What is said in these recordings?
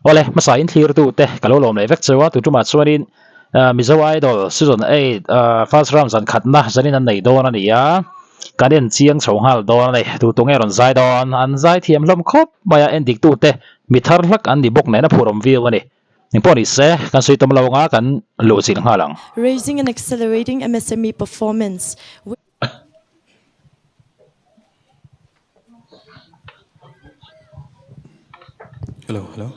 Awle, hmasa in thlirtu te ka lo lawm leh vek cheu a, tu tumah chuanin Mizo Idol Season 8 first round zan khatna zanin an nei dawn a ni a, kan en chiang chho nghal dawn a ni. Tu tu nge rawn zai dawn? An zai thiam hlawm khawp mai a, en dik tu te mi thar hlak an ni bawk nen a phurawm viau a ni. Engpawh ni se, kan sawi tum lo anga kan luh zilh nghal ang. Raising and accelerating MSME performance. Hello, hello.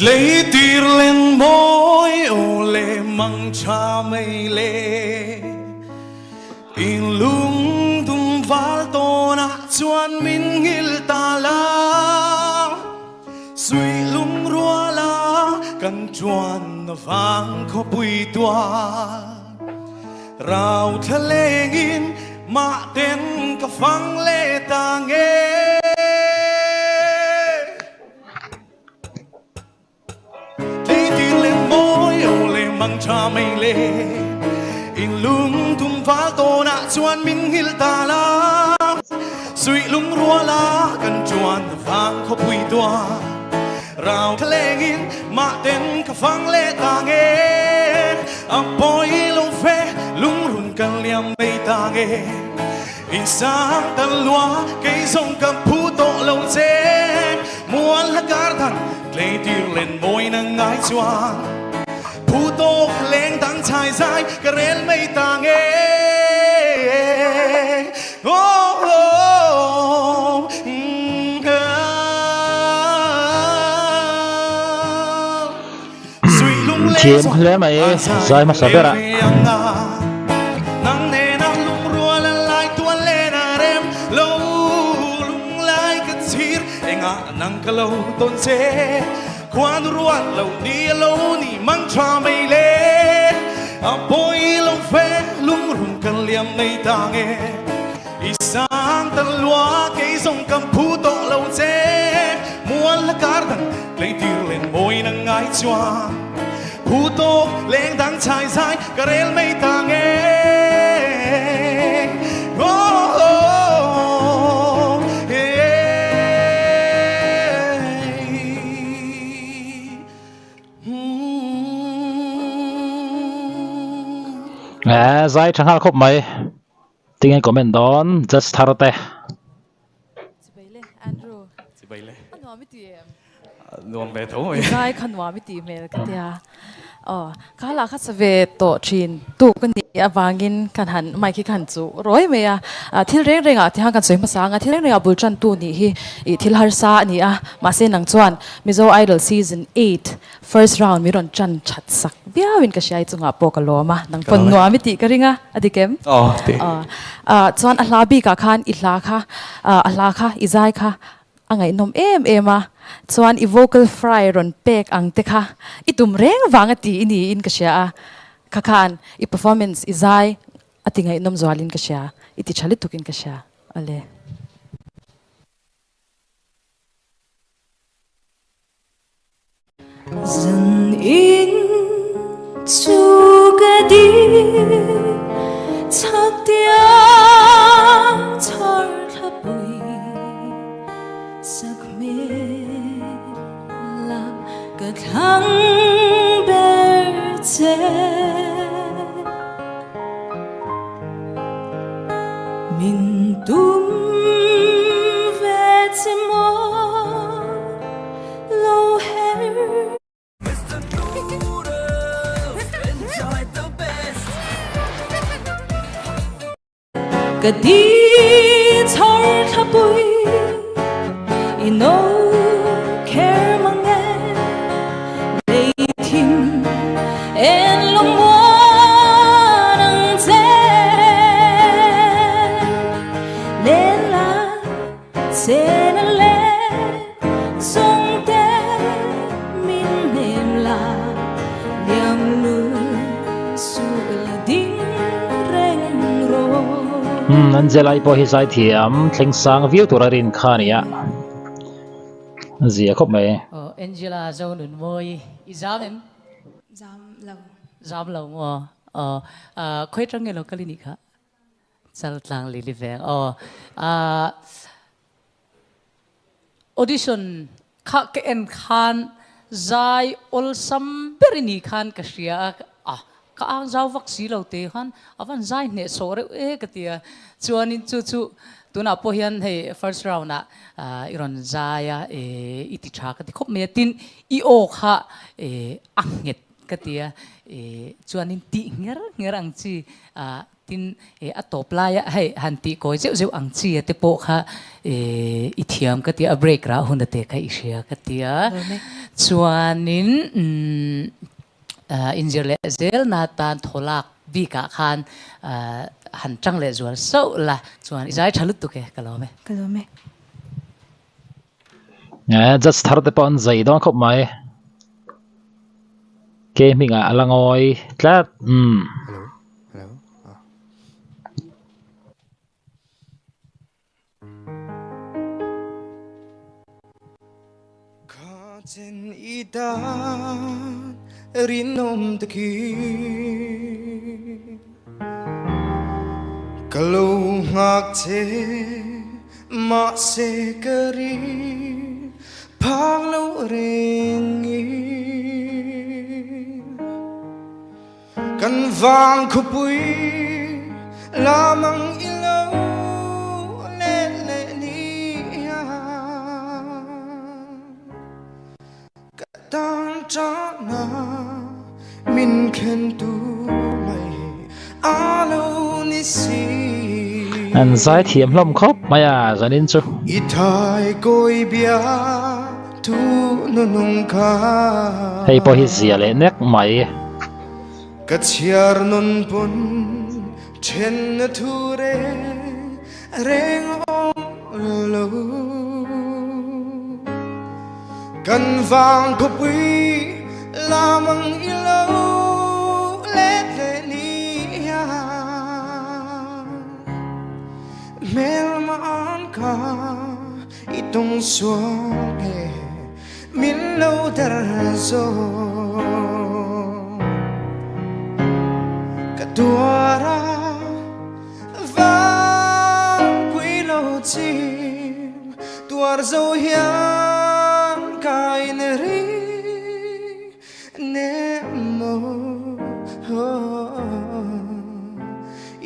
Tleitir len mawi aw le mang tha mai le In lung dum val tawnah chuan min nghil ta la Suih lung ruala kan chuan vang khawpui tual Rau thla lengin mah ten ka fang leh ta nge. Tleitir leh mawi aw leh mang tha mai le In lung tum val tawnah chuan min nghilh ta la Suih lung ruala kan chuan vang khawpui tuar Rau thla lengin mah ten ka fang leh ta nge A pawi lo fe lungrun kan liam mai ta nge In sang tan lua kei zawng ka phu tawh lo che Mual hla kar dang tleitir len mawi na ngai chuan Phu tawk leng dang chhai zai ka rel mai ta nge Oh oh Thiam hle mai zai hmasa ber a. I sang tan lua kei zawng kam phu tawh lo che Mual la kar dang tleitir len mawi na ngai chuan Phu tawk leng dang chhai zai ka rel mai ta nge Oh oh eh Eh zai tha nghal khawp mai. Tinge comment dawn judge thar te. Chibai le Andrew. Chibai le. A nuam i ti em? Nuam ve tho mai. I zai kha nuam i tih hmel ka tia. Aw ka lah kha sa ve tawh thin tu ka nih avangin kan han mic hi ka han chuh rawi mai a. Thil reng rengah tihan kan sawi hmasa ang a, thil reng rengah bul tantu nih hi ih thil harsa a ni a. Mahse nang chuan Mizo Idol Season 8 First round mi rawn ṭan ṭhat sak viau in ka hria i chungah pawh ka lawm a, nang pawn nuam i tih ka ring a, a dik em? Aw, ti. Aw, chuan a hla bikah khan i hla kha, a hla kha i zai kha a ngaihnawm em em a, chuan i vocal fry rawn pek ang te kha i tum reng vang a ti i niin ka hria a, kha khan i performance i zai a ti ngaihnawm zualin ka hria, i ti ṭha lutukin ka hria, awle. Zan in chu ka di chak tiang chhar thlapui sak hmel la ka thlang ber che Min tum ve che maw lo her. Ka ti chhar thlapui i no kher mang e lei thim en lung muan ang che lên la che na le sung te min nem la liam lu su la ding reng ro. Angela-i pawh hi zaithiam thleng sang viau tur a rin kha a ni a. Zia khawp mai. Aw Angela Zonunmawi i zam em? Zam lo. Zam lo maw? Aw khawi atang nge lo kal i nih kha? Chaltlang Lily veng aw. Audition kha ka en khan zai awlsam ber i nih khan ka hria a, ka ang zau vak si lo te khan a van zai hneh sawh reuh e ka ti a, chuanin chu chu tunah pawh hian hei first round ah i rawn zai a, i ti tha ka ti khawp mai a, tin i aw kha a nghet ka ti a, chuanin tih ngher ngher ang chi Tin, a tawp laia hei han tih kawi zeuh zeuh ang chi a te pawh kha i thiam ka tia, a break rah hun a te kha i hria ka tia. Chuanin inzir leh zel na tan thawlak bikah khan han tang leh zual sauh la. Chuan i zai tha lutuk e, ka lawm e. Ka lawm e. Judge thar te pawh an zai dawn khawp mai. Ke hmingah a la ngawi tlat. Umm. Kan vang khawpui lamang i lo let leh ni hian ka tan tana min khen tu mai a lo ni si. An zai thiam hlawm khawp mai a zanin chu. I thai kawi bia thu nunung kha. Hei pawh hi zia leh nek mai. Ka chhiar nun pawn then na thu reng reng awm lo. Kan vang khawpui lamang i lo let leh ni hian hmelma an ka i tung sual nge min lo der zawk. Ka tuar a Vangpui lo chim tuar zo hian ka in ri nem maw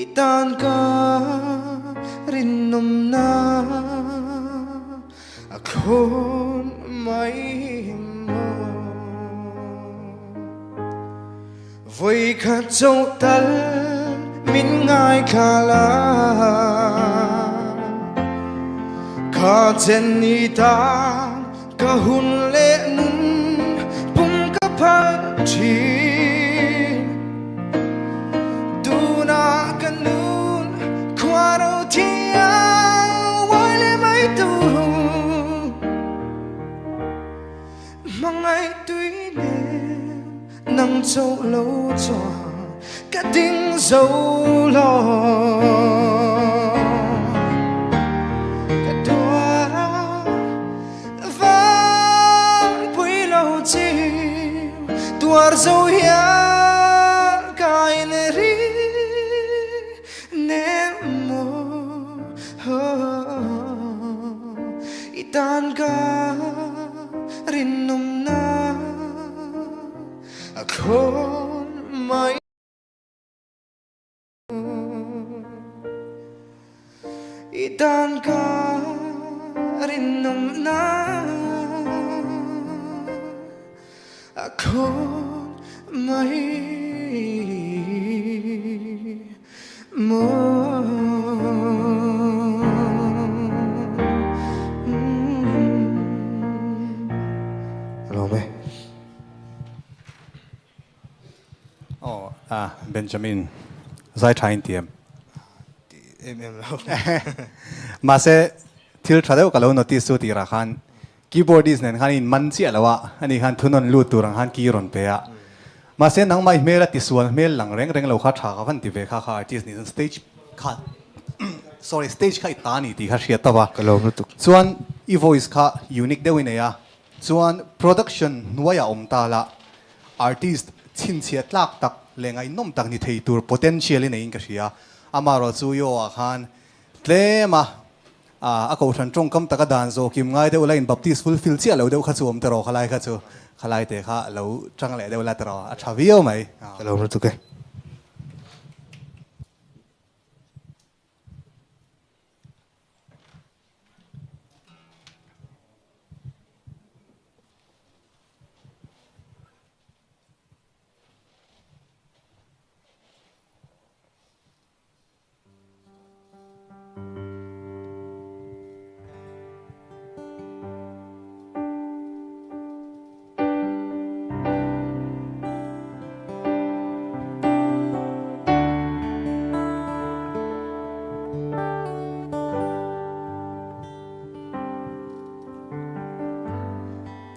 I tan ka rinawmna a thlawn mai maw. Vawikhat chauh tal min ngaithla la, Kha chen ni tan ka hun leh nun pum ka phal thin. Tunah ka nun khua ro thiang uai leh mai tu. Hmangaih tui nen nang chauh lo chuan ka ding zo lo. Ka tuar a vangpui lo chim tuar zo hian ka inri nem maw I tan ka rinawmna a thlawn mai I tan ka rinawmna a thlawn mai Aw ah Benjamin zai tha in ti em? Ti em em lo. Mahse thil tha deuh ka lo notice chu tirah khan Keyboardist nen khan in man chiah lo a, ani khan thunawn lut tur ang khan key rawn pe a. Mahse nangmah i hmel a tisual hmel lang reng reng lo kha tha ka van ti ve kha kha artist nih chuan stage kha sorry stage kha i ta ani tih kha hriat tawp a. Ka lawm lutuk. Chuan i voice kha unique deuh i nei a, chuan production hnuaiah awm ta la, artist chhinchhiah tlak tak leh ngaihnawm tak ni thei tur potential i neiin ka hria. Amaherawhchu i aw ah khan tlem a a kohhran tawngkam taka dan zawh kim ngai deuh la in baptist fulfill chiah lo deuh kha chu awm tawh khalai kha chu khalai te kha lo tang leh deuh la tawh a tha viau mai. Ka lawm lutuk e.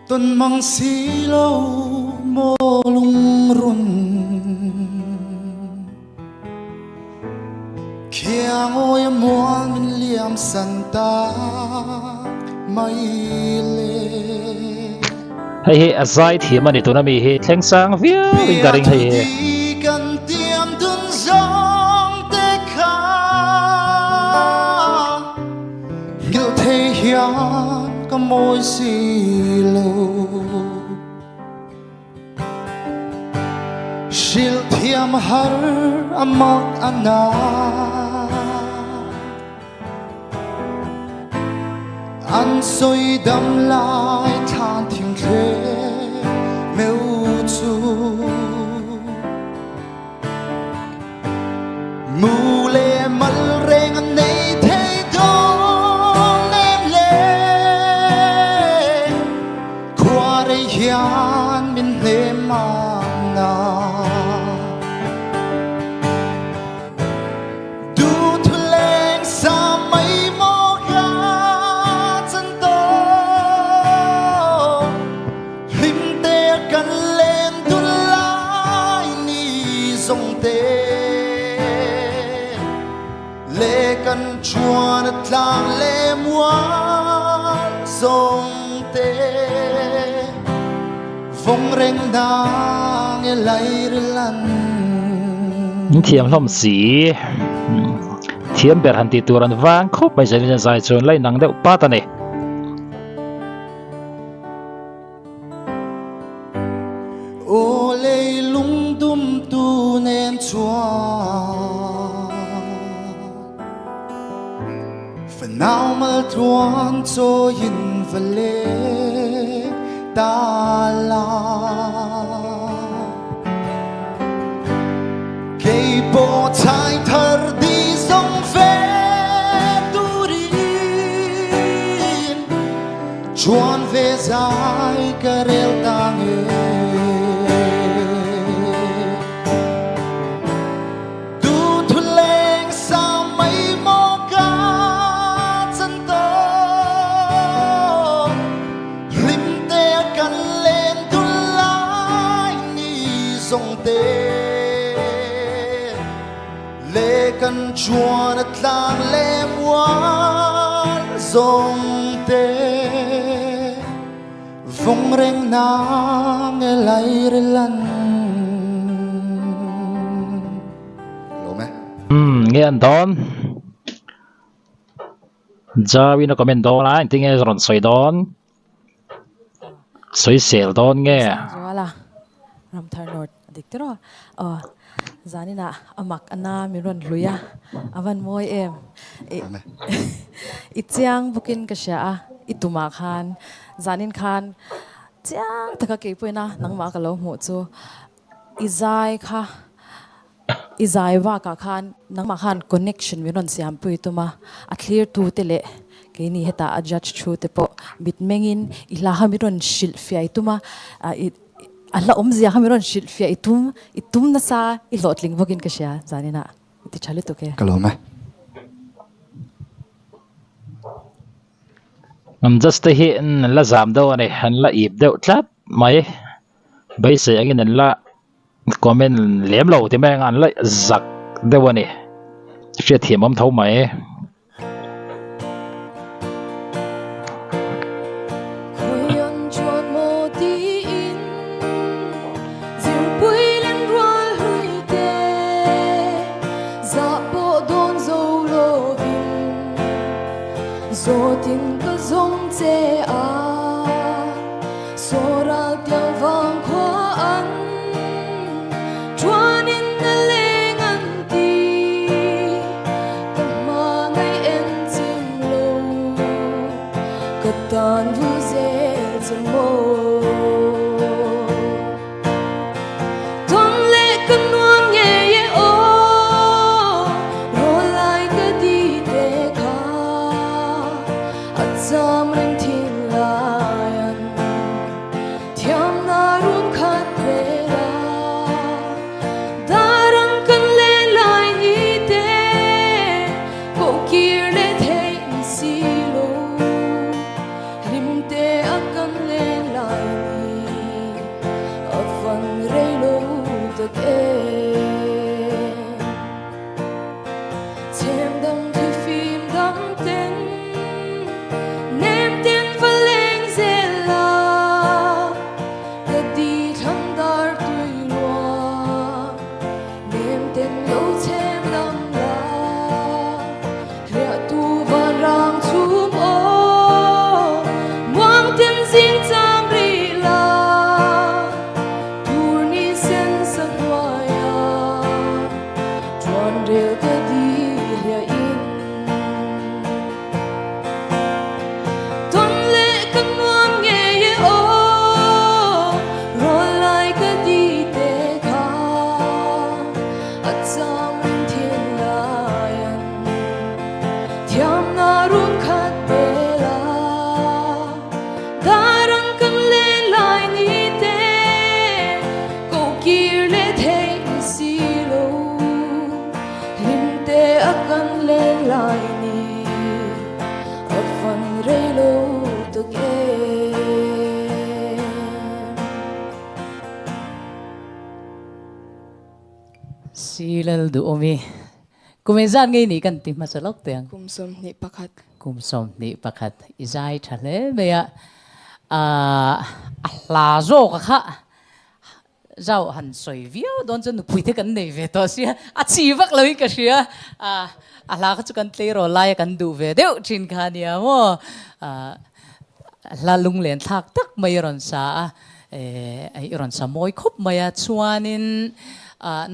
Tawn mang si lo maw lungrun Khiangawi a mual min liam san tak mai le. Hei hi a zai thiam a ni tuna mi hi thleng sang viau in ka ring hei hi. Kan tiam dun zawng te kha nghilh thei hian ka mawi si lo. Hrilh thiam har a mak a na. An sawi dam lai thlan thing thle meu chu. Mu le mal reng an nei thei dawn em le. Khua rei hian min hnem a na. Duhthu leng sa mai maw ka chan tawh. Hlim te kan len dun lai ni zawng te. Le kan chuan a tlang le mual zawng te. Vawng reng nang e lai ril an. In thiam hlawm si. Thiam ber han tih tur an vang khawp mai zel in zai chuan la inang deuh pat a ni. Aw leilung dumtu nen chuan Fanau maltluan chawiin va lek ta la. Kei pawh chhai thar di zawng ve turin Chuan ve zai ka rel ta nge. Duhthu leng sa mai maw ka chan tawh. Hlim te kan len dun lai ni zawng te. Le kan chuan a tlang le mual zawng te. Vawng reng nang e lai ril an. Lawm e. Umm nge an dawn. Jawin a comment dawn a engtin nge rawn sawi dawn. Sawisel dawn nge? Zuala, Ramthar North a dik tiraw? Aw, zaninah a mak a na min rawn hlui a, a van mawi em? I chiang bawkin ka hria a, i tumah khan zanin khan chiang taka keipawhin a nangmah ka lo hmuh chu i zai kha i zai bakah khan nangmah khan connection min rawn siampui tum a, a thlirtute leh keini hetah a judge thu te pawh mitmengin i hla kha min rawn hrilh fiah tum a, i a hla awmzia kha min rawn hrilh fiah i tum i tum nasa i hlawhtling bawkin ka hria zaninah i ti tha lutuk e. Ka lawm e. An judge te hi an la zam deuh a ni, an la ip deuh tlat mai. Beisei angin an la comment lem lo ti mai ang a, an la zak deuh a ni. Hriatthiam awm tho mai. Si lal duhawm i kum engzat ngei nih kan ti hmasa lawk teh ang. Kum 21. Kum 21 i zai tha hle mai a, a hla zawk a kha Zau han sawi viau dawn chuan nupui te kan nei ve tawh sia, a chi vak lo in ka hria. A hla kha chu kan tleirawl laia kan duh ve deuh thin kha ania maw. Hla lunglen thlak tak mai i rawn sa a, i rawn sa mawi khawp mai a. Chuanin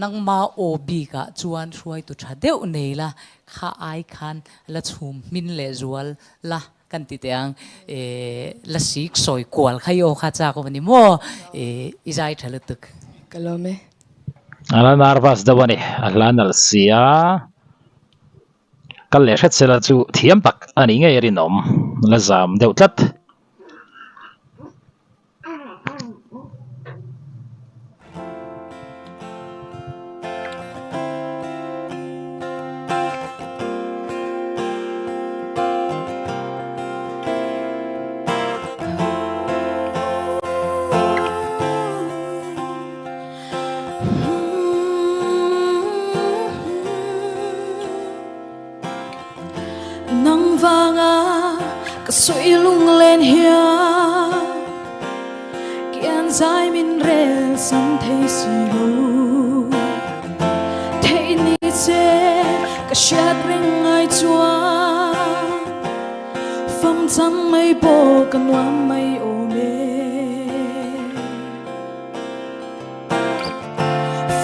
nangma aw bikah chuan hruaitu tha deuh nei la, kha ai khan la chhum hmin leh zual la. Kan ti teh ang, eh, la sik sawi kual kha i aw kha chak awm a ni maw? Eh, i zai tha lutuk. Ka lawm e. A la nervous deuh a ni, a hla nalh si a, kal leh hret sela chu thiam tak a ni ngei a rinawm, la zam deuh tlat. Nang vanga ka suih lunglen hian Kian zai min rel sam thei si lo Theih ni che ka hriat reng ngai chuan Fam chang mai pawh ka nuam mai awm e.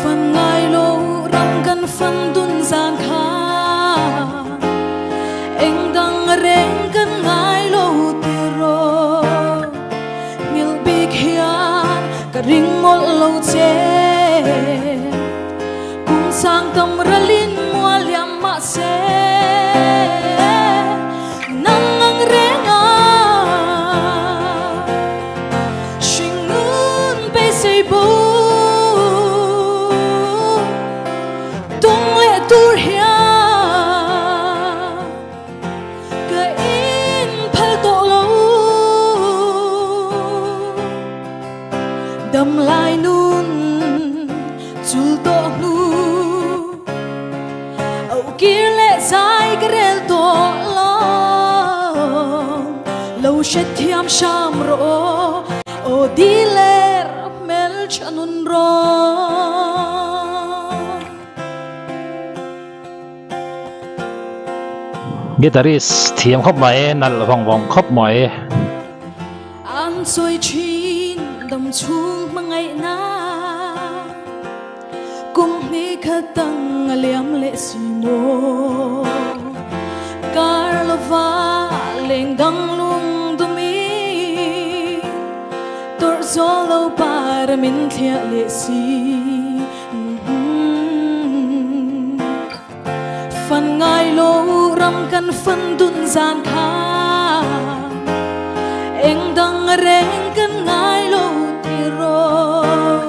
Fan ngai lo ram kan fan dun zan kha Eng dang reng kan ngai lo tiraw Ngilh bik hian ka ring mawlh lo che Kum sang tam ralin mual liam mahse Nang ang reng a Hringnun beisei bo Tung leh tur hian ka in phal tawh lo Dam lai nun chul tawh hnu Âu kir leh zai ka rel tawh lo Lo hre thiam hram rawh aw di ler hmel tha nun rawh. Guitarist thiam khawp mai, nalh vawng vawng khawp mai. An sawi thin dam chhung hmangaihna. Kum hnih khat dang a liam leh si maw? Kar lova leng dang lung dumi Tawrh zawl lo par min thliah leh si Fan ngai lo ram kan fan dun zan kha Eng dang reng kan ngai lo tiraw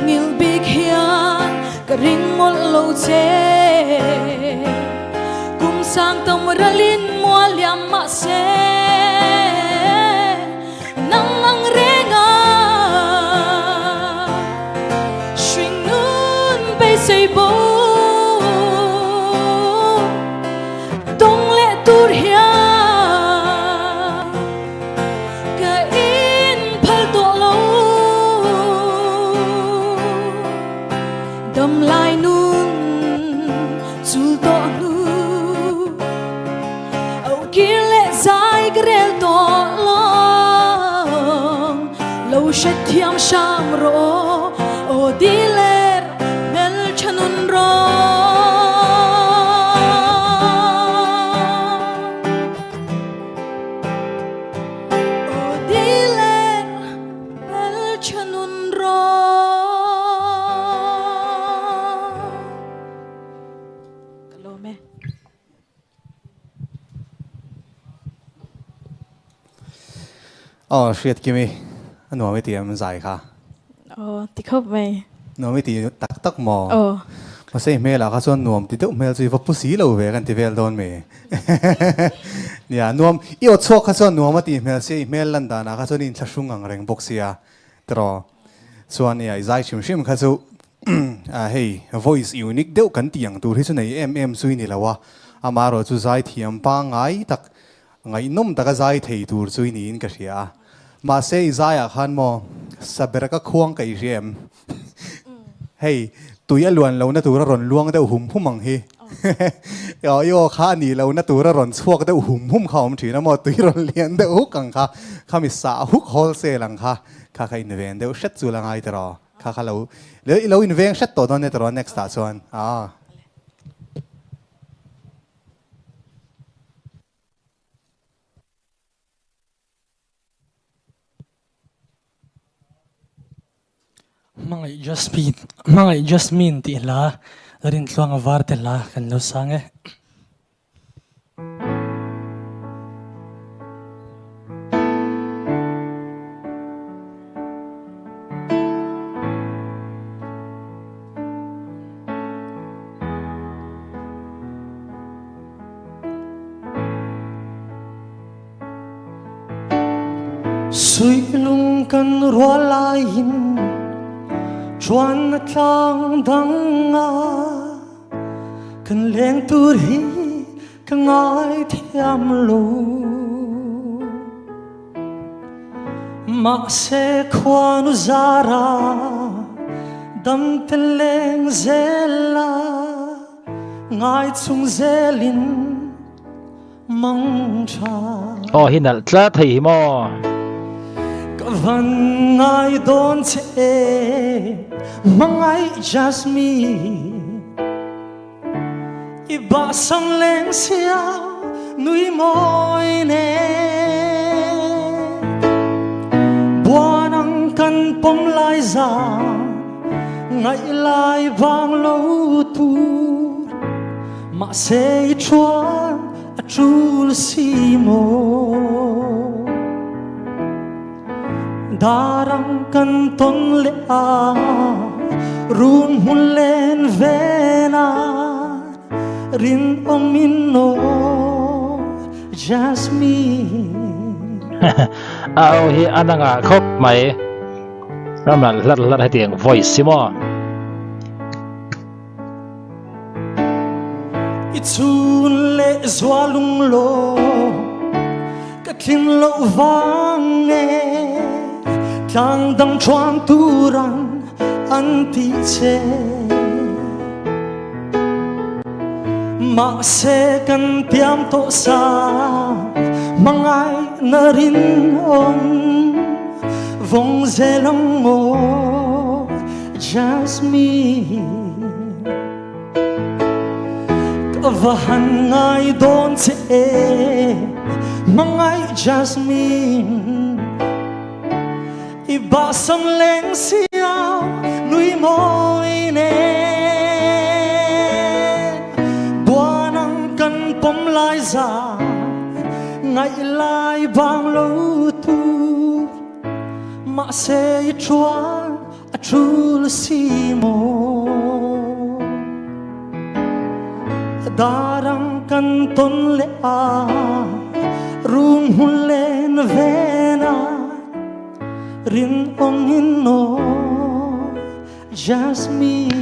Ngil bik hian ka ring mawlh lo che Kum sang tam ralin mual liam mahse Nang ang reng a Hringnun beisei bo Tawng leh tur hian ka in phal tawh lo Dam lai nun chul tawh hnu Âu kir leh zai ka rel tawh lawng Lo hre thiam hram rawh aw di ler hmeltha nun rawh. Aw di ler hmeltha nun rawh. Ka lawm e. Aw hriat kimi a nuam i ti em zai kha? Aw ti khawp mai. Nuam i ti tak tak maw? Aw. Mahse i hmelah kha chuan nuam ti deuh hmel chu i va pu si lo ve kan ti vel dawn mi. Nia nuam i aw chhuak kha chuan nuam a tih hmel sia i hmel lan danah kha chuan i inthlahrung ang reng bawk sia tiraw? Chuan nia i zai hrim hrim kha chu. Hei voice unique deuh kan tih ang tur hi chu nei em em chu i ni lo a, amaherawh chu zaithiam pangngai tak ngaihnawm taka zai thei tur chu i niin ka hria a. Mahse i zaiah khan maw saber ka khuang ka i hria em? Hei tui a luan lohna tura rawn luang deuh hum hum ang hi. I aw kha a nih lohna tura rawn chhuak deuh hum hum kha a awm thin a maw, tui rawn lian deuh huk ang kha, khami sah huk wholesale ang kha, kha kha inven deuh hret chu la ngai ta rawh. Kha kha lo i lo inveng hret tawh dawn nia tawh next ah chuan aa. Hmangaih Jasmine Hmangaih Jasmine tih hla Rintluanga Varte hla kan lo sang e. Suihlung kan rual laiin chuan a tlang dang a. Kan leng tur hi ka ngai thiam lo. Mahse khuanu zara dam te leng zel a, ngai chung zelin mang tha. Aw hi nalh tlat thei hi maw. Ka van ngai dawn che e hmangaih Jasmine I bahsam leng sia nui mawi nen Buan ang kan pawm lai za ngaih lai vang lo tur Mahse i chuan a tul si maw Darang kan tawn leh a run hmun len ve nan rinawm in aw Jasmine. A aw hi a na ngah khawp mai. Ramral hlar hlar hetiang voice hi maw. I chhun leh zualung lo ka tling loh vang nge tlang dang chuan turan an ti che mahse kan tiam tawh sa hmangai na rinawm vawng zel ang aw Jasmine Ka va han ngai dawn che e Hmangaih Jasmine I bahsam leng siau nui mawi nen Buan ang kan pawm lai za Ngaih lai vang lo tur Mahse i chuan A tul si maw? Darang kan tawn leh a run hmun len vena rinawm in aw Jasmine.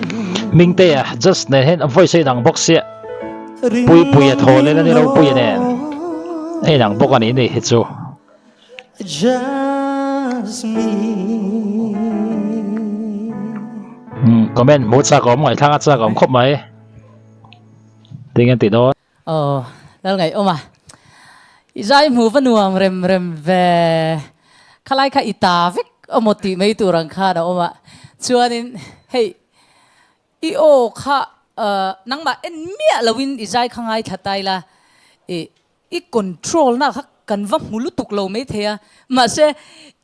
Mingtea just nen hian a voice a inang bawk sia Puipuia thaw len a ni Ropuia nen a inang bawk a ni ni hi chu. Comment hmuh chak awm ngaihthlak a chak awm khawp mai tinge tih dawn. Aw lal ngaih awm a i zai hmu va nuam rem rem ve khalai kha i ta vek awmaw tih mai tur ang khan a awm a chuanin hei i aw kha nangmah en miah loin i zai kha ngaithla tai la i I control na kha kan va hmu lutuk lo mai thei a, mahse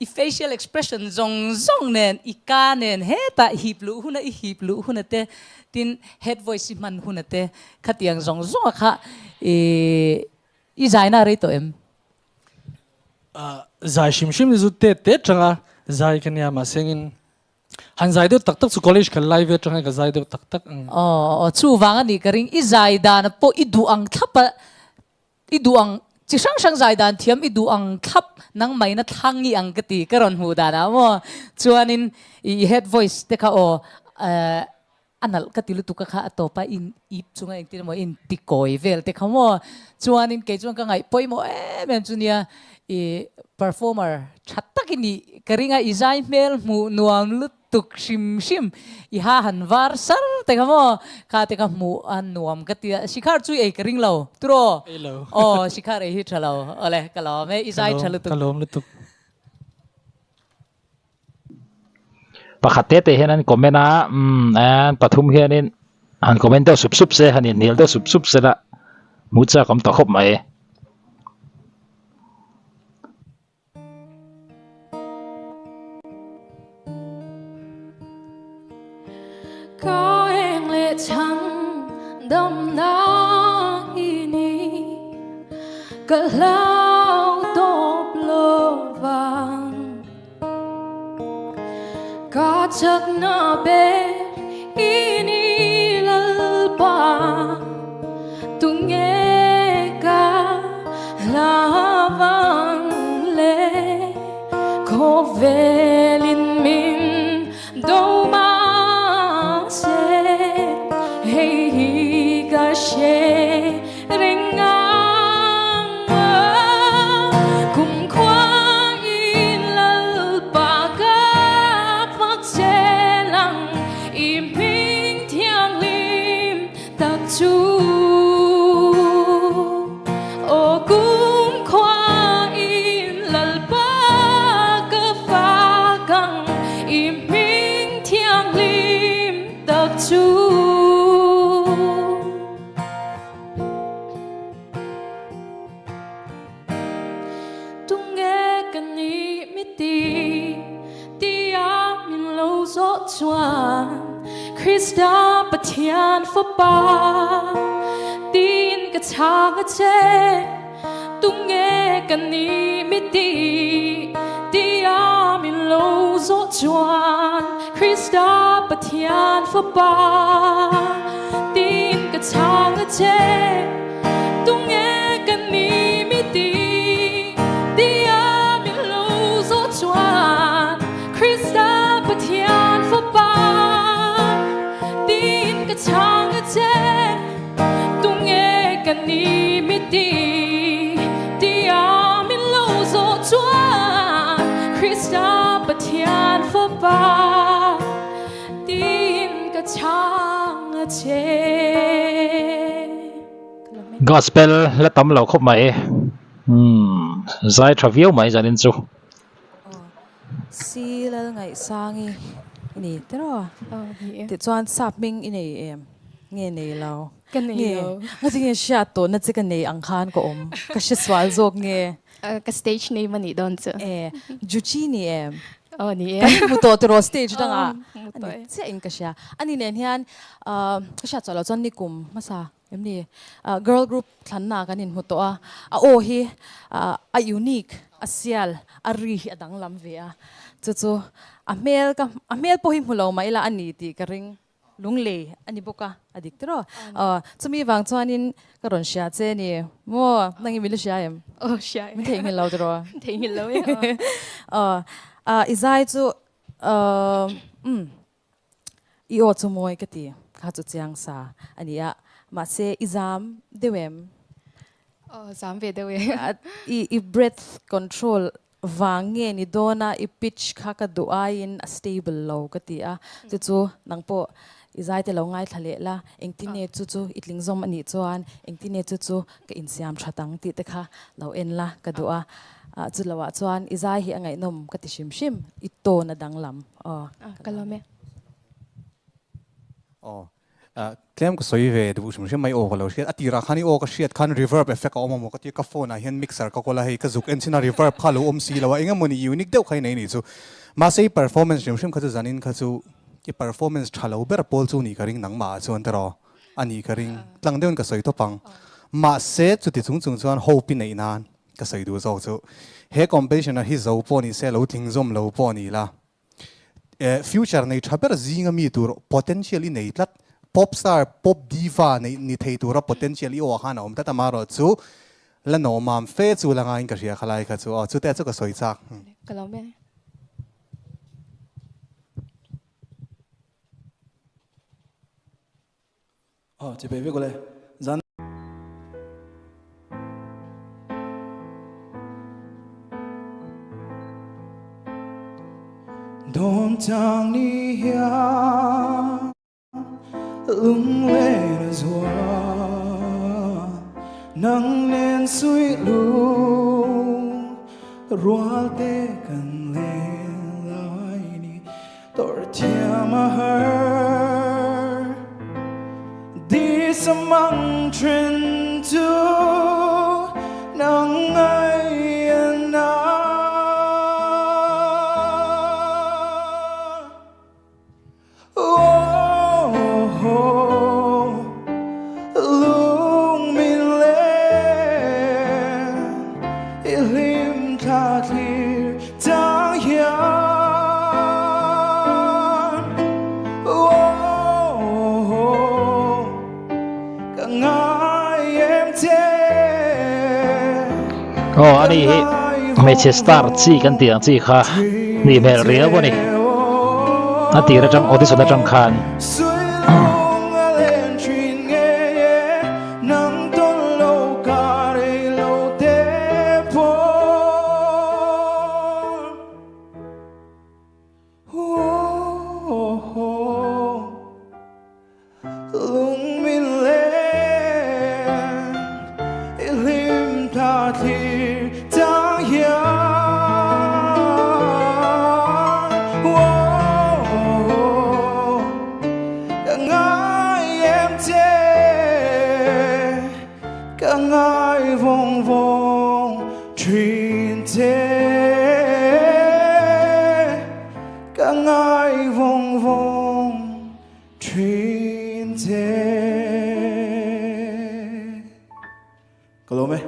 i facial expression zawng zawng nen, i ka nen hetah hip luh huna i hip luh huna te, tin head voice i hman huna te khatiang zawng zawnga kha i i zaina a rei tawh em? Zai hrim hrim hi chu tet tet tanga zai ka nia mahse engin Han zai deuh tak tak chu college kan lai ve atang hian ka zai deuh tak tak ang. Aw aw chuvang a nih ka ring i zai dan pawh i duh ang thlap a i duh ang chi hrang hrang zai dan thiam i duh ang thlap nang mai na thlang i ang ka ti ka rawn hmuh dan ah maw chuanin i head voice te kha aw. A nalh ka ti lutuk a kha a tawp a in ip chunga engtin emaw in ti kawi vel te kha maw chuanin kei chuan ka ngaih pawimawh em em chu nia i performer tha tak i nih ka ring a i zai hmel hmuh nuam lutuk hrim hrim i ha han var sar te kha maw kha te kha hmuh a nuam ka ti a shikhar chu i ei ka ring lo turaw aw shikhar ei hi tha lo awle ka lawm e i zai tha lutuk. Ka lawm lutuk. Pakhat te te hian an comment a umm an pathum hianin han comment deuh sup sup se han inhnial deuh sup sup se la hmuh chak awm ta khawp mai. Ka eng leh chhan damna i ni ka hlau tawp lo vang. Ka chakna ber i ni Lalpa, tunge ka hlavang le khawvelin min do mahse hei hi ka hre reng ang kum khua in Lalpa ka fak zel ang i hming thianghlim tak chu aw kum khua in Lalpa ka fak ang i hming thianghlim tak chu. Tunge ka nih mi ti tia min lo zawh chuan Krista Pathian Fapa tiin ka chhang a che. Tunge ka nih mi ti tia min lo zawh chuan Krista Pathian Fapa tiin ka chhang a che. Tunge ka nih mi ti tia min lo zawh chuan Krista Pathian Fapa tiin ka chhang a che. Tunge ka ni mi ti tia min lo zawh chuan Krista Pathian Fapa tiin ka chhang a che. Gospel la tam lo khawp mai. Umm zai tha viau mai zanin chu. Si Lalngaihsangi i ni tiraw? Tichuan sap hming i nei em? Nge nei lo? Ka nei lo. Ngati nge hriat tawhna che ka nei ang khan ka awm? Ka hre sual zawk nge? Ka stage name a nih dawn chu. E, Juchi ni em? Aw ni e. Kan hmu tawh tiraw stage dangah? Aw, hmu tawh e. A ni chiah in ka hria. Ani nen hian ka hriat chawh loh chuan nikum hmasa Em ni? Girl group thlanna kan inhmu tawh a, a aw hi a unique, a sial, a ri hi a danglam ve a, chu chu a hmel ka a hmel pawh hi hmu lo mah ila a ni tih ka ring lunglei a ni bawk a, a dik tiraw? Aw, chumi vang chuanin ka rawn hria che ni maw? Nangin min la hria em? Aw hria e. Min theihnghilh lo tiraw? Theihnghilh lo e aw. Aw, i zai chu umm. I aw chu mawi ka ti, kha chu chiang sa a ni a, mahse i zam deuh em? Aw, zam ve deuh e. I breath control vang nge ni dawn a, i pitch kha ka duh aiin a stable lo ka ti a, chu chu nang pawh i zai te lo ngaithla leh la, engtin nge chu chu i tling zawm a nih chuan engtin nge chu chu ka insiam that ang tih te kha lo en la ka duh a, chu lo ah chuan i zai hi a ngaihnawm ka ti hrim hrim, i tone a danglam aw. Ka lawm e. Aw, tlem ka sawi ve duh hrim hrim mai aw ka lo hriat, a tirah khan i aw ka hriat khan reverb effect a awm a maw ka tia ka phone ah hian mixer ka kawl a hei ka zuk en chin a reverb kha a lo awm si lo a eng emawni unique deuh kha i nei nih chu mahse i performance hrim hrim kha chu zanin kha chu i performance tha lo ber pawl chu nih ka ring nangmah ah chuan tiraw. A nih ka ring. Tlang deuhin ka sawi tawp ang. Mahse, chuti chung chung chuan hope i neih nan ka sawi duh zawk chu. He competition ah hi zo pawh ni se, lo tling zawm lo pawh ni la, future nei tha ber zinga mi tur potential i nei tlat. Pop star, pop diva nei ni thei tura potential i aw ah khan a awm tlat amaherawh chu la nawmam fe chu la ngaiin ka hria khalai kha chu. Aw, chute chu ka sawi chak. Ka lawm e. Aw chibai vek ule. Zan. Dawn chang ni hian lunglen a zual nang nen suih lung rual te kan len lai ni tawrh thiam a har Di samang then chu nang ai na. Oh, lung min len i hlim thla thlir chang hian. Oh, ka ngai em che. Aw ani hi hmeichhe star chi kan tih ang chi kha nih hmel riau a ni. A tir atang audition atang khan. Ka lawm e.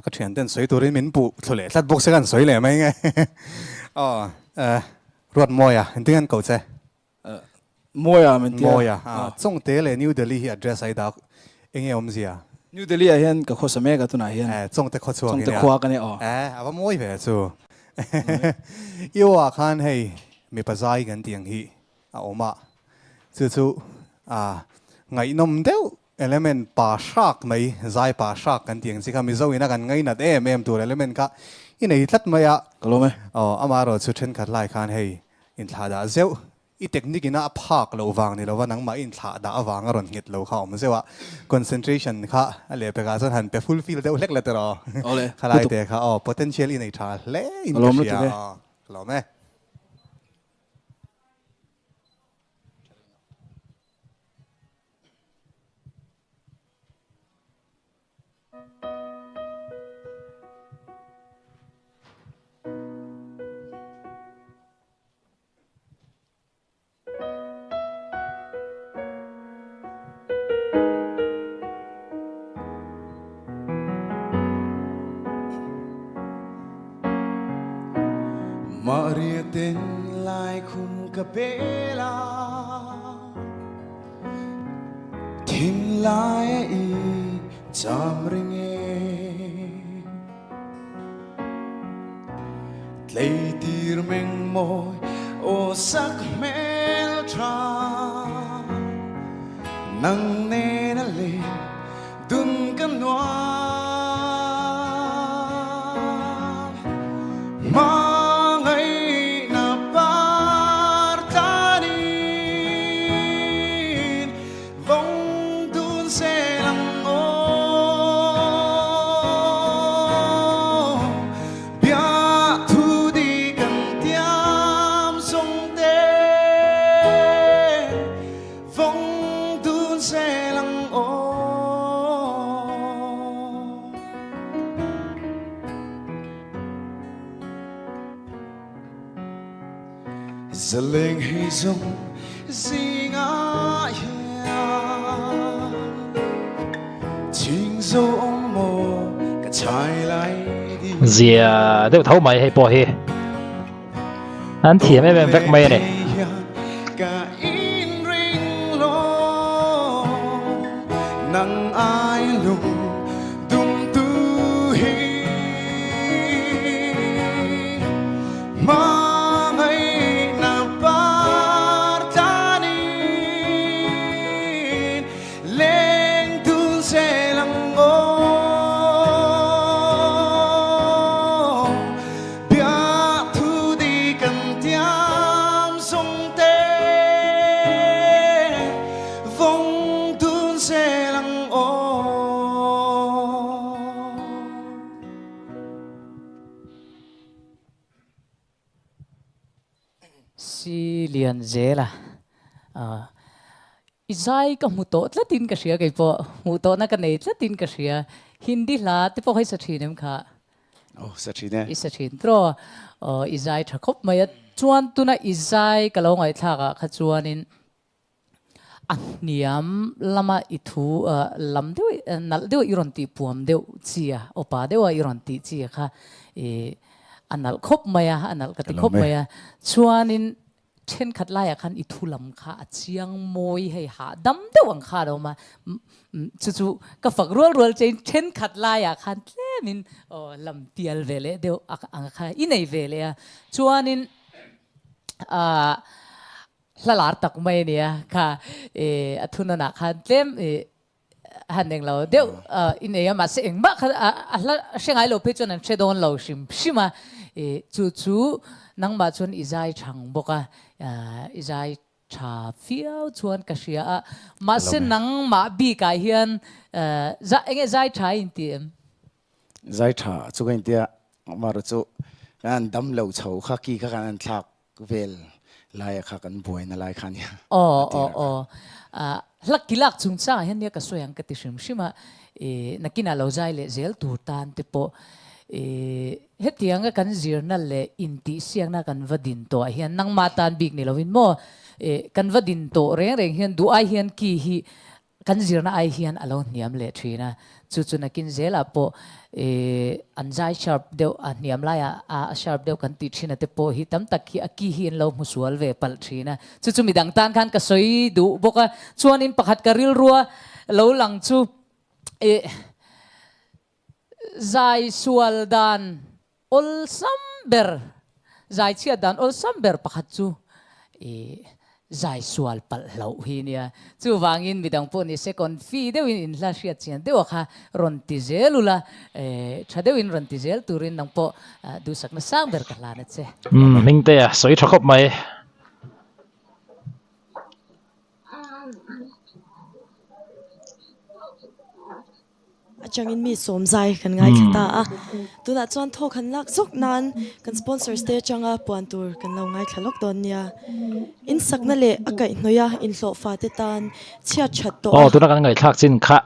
Ka thian ten sawi turin min puh thlu leh tlat bawk se kan sawi leh mai nge. Aw Ruat Mawia engtin nge an koh che? Mawia min tia. Mawia Chawngte leh New Delhi hi address a i dak enge awmzia? New Delhi ah hian ka khawsa mek a tunah hian. Chawngte khaw chhuak i nia. Chawngte khua ka nia aw. A va mawi ve chu. I aw ah khan hei mipa zai kan tih ang hi a awm a, chu chu ngaihnawm deuh element pa hrak mai, zai pa hrak kan tih ang chi kha Mizo ina kan ngainat em em tur element kha i nei tlat mai a. Ka lawm e. Aw, amaherawh chu thenkhat lai khan hei inthlah dah zeuh, i technique ina a phak loh vang ni lova nangmah i inthlah dah avang a rawn nghet lo kha a awm zeuh a, concentration kha a lehpekah chuan han pe fulfill deuh hlek la tiraw. Awle, Khalai te kha aw, potential i nei tha hle in ka hria a, ka lawm e. Maria ten lai khum ka bel a Thin lai a i cham ring e Tleitir meng mawi aw sak hmel tha Nang nen a le dun ka nuam Hmangaihna par tlanin Vawng dun sel ang aw Bia thu di kan tiam sung te Vawng dun sel ang aw. Zaleng hei zawng zingah hian chhing zo awm maw ka chhai lai di. Zia deuh tho mai hei pawh hi an thiam em em vek mai a ni. Ka inring lo nang ai lung dum tu hi. Si lian zel a, i zai ka hmu tawh tlatin ka hria kei pawh, hmuh tawhna ka nei tlatin ka hria. Hindi hla te pawh kha i sa thin em kha? Aw, sa thin e. I sa thin tiraw? Aw, i zai tha khawp mai a. Chuan tuna i zai ka lo ngaihthlak ah kha chuanin A hniam lama i thu lam deuh nalh deuh i rawn tih puam deuh chi a, awpa deuha i rawn tih chi a kha i a nalh khawp mai a, a nalh ka ti khawp mai a. Chuanin thenkhat laiah khan i thu lam kha a chiang mawi hei hahdam deuh ang kha a lo awm a, chu chu ka fak rual rual chein thenkhat laiah khan tlemin aw lam tial ve leh deuh ang kha i nei ve leh a. Chuanin ah Hla lar tak mai a nia kha i a thunawnah khan tlem i han eng lo deuh i nei a mahse engmah kha a hla hre ngai lo phei chuan an hre dawn lo hrim hrim a i chu chu nangmah chuan i zai thang bawk a i zai tha viau chuan ka hria a mahse nangmah bikah hian enge zai tha i inti em? Zai tha chu ka intia amaherawhchu chu kan dam lo chho kha ki kha kan an thlak vel laia kha kan buaina lai kha nia. Aw aw aw hla kilak chungchangah hian nia ka sawi ang ka ti hrim hrim a, i nakinah lo zai leh zel tur tan te pawh i hetianga kan zirna leh intihsiakna kan va din tawhah hian nangmah tan bik ni lovin maw i kan va din tawh reng reng hian duh ai hian ki hi Kan zirna ai hian a lo hniam leh thin a, chu chu nakin zelah pawh an zai sharp deuh a hniam laiah a sharp deuh kan tih thin a te pawh hi tam tak hi a ki hi an lo hmu sual ve palh thin a, chu chu midang tan khan ka sawi duh bawk a, chuanin pakhat ka rilrua lo lang chu ih zai sual dan Awlsam ber, zai chhiat dan awlsam ber pakhat chu i zai sual palh hloh hi nia. Chuvangin midang pawh ni se confi deuhin in hla hriat chian deuha kha rawn ti zel ula, tha deuhin rawn ti zel turin nang pawh duhsakna sang ber ka hlan a che. Umm Hmingtea sawi tha khawp mai. Atangin mi sawm zai kan ngaithla ta a, tunah chuan thawk han lak zawk nan kan sponsors te atanga puan tur kan lo ngaithla lawk dawn nia. In sakna leh a kaihhnawih a inhlawhfa te tan chhiat that tawh a. Aw tuna kan ngaihthlak chin kha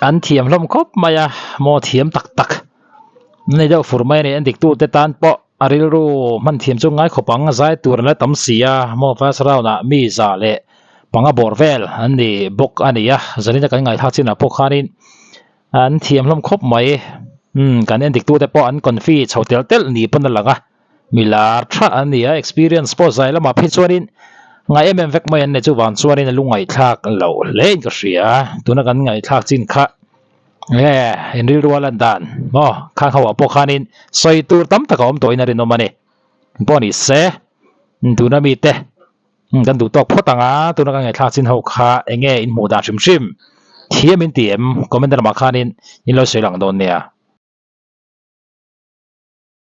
an thiam hlawm khawp mai a, maw thiam tak tak nei deuh fur mai a ni, en dik tute tan pawh a rilru hman thiam chu ngai khawp ang, zai tur an la tam si a, maw first round ah mi za leh Panga bawr vel an ni bawk a ni a, zanina kan ngaihthlak chinah pawh khanin an thiam hlawm khawp mai. Umm kan endik tute pawh an confi chho telh telh ni pawn a lang a, mi lar tha an ni a, experience pawh zai lamah phei chuanin ngai em em vek mai an ni chuvang chuanin a lungngaihthlak loh hle in ka hria. Tuna kan ngaihthlak chin kha nge in rilru a lan dan maw khang ho ah pawh khanin sawi tur tam tak a awm tawhin a rinawm a ni. Pawh ni se tuna mite. Kan duh tawk phawt ang a, tuna ka ngaihthlak chin ho kha eng nge in hmuh dan hrim hrim thiam in ti em? Comment lamah khanin in lo sawi lang dawn nia.